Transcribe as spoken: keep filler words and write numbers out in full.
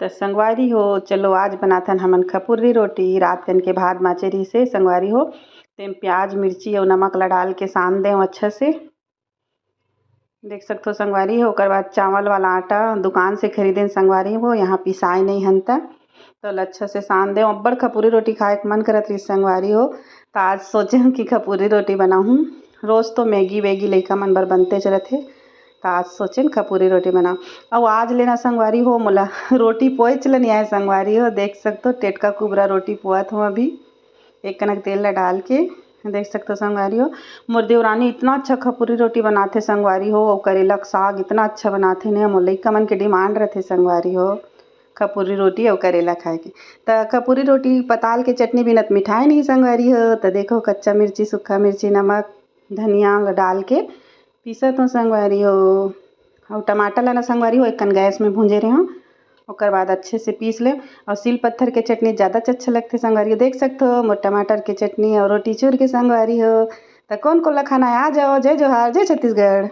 त संगवारी हो, चलो आज बनाथन हमन खपुर्री रोटी। रात कन के भात बाँचे रहिसे संगवारी हो, तेम प्याज, मिर्ची अउ नमक ला डाल के सान देव अच्छा से। देख सकथो संगवारी हो, ओकर बाद चावल वाला आटा दुकान से खरीदेन संगवारी हो, यहाँ पिसाए नइ हन त। त ओला अच्छा से सान देव। अब्बड़ खपुर्री रोटी खाए के मन करत रहिस संगवारी हो, त आज सोचेन कि खपुर्री रोटी बनाहूँ। रोज तो मैगी वैगी लइका मन बर बनतेच रथे, त आज सोचेन खपुर्री रोटी बनाहूँ। अउ आज ले ना संगवारी हो, मोला रोटी पोएच ल नइ आए संगवारी हो। देख सकथो टेटका कुबरा रोटी पोअत हूँ अभी, एक कनक तेल ला डाल के। देख सकथो संगवारी हो, मोर देवरानी इतना अच्छा खपुर्री रोटी बनाथे संगवारी हो, अउ करेला के साग इतना अच्छा बनाथे ने, मोर लइका मन के demand रथे संगवारी हो, खपुर्री रोटी अउ करेला खाए के। त खपुर्री रोटी पताल के चटनी बिना त मिठाए नहीं संगवारी हो। त देखो कच्चा मिर्ची, सूखा मिर्ची, नमक, धनिया ला डाल के पीसत हूँ संगवारी हो। अउ टमाटर ला ना संगवारी हो, एक कन गैस में भूंजे रहे हूँ, ओकर बाद अच्छे से पीस ले। अउ सिल पत्थर के चटनी ज़्यादा अच्छा लगथे संगवारी हो। देख सकथो मोर टमाटर के चटनी अउ रोटी चूर के संगवारी हो। त कौन कौन ला खाना है, आ जाओ। जय जोहार, जय छत्तीसगढ़।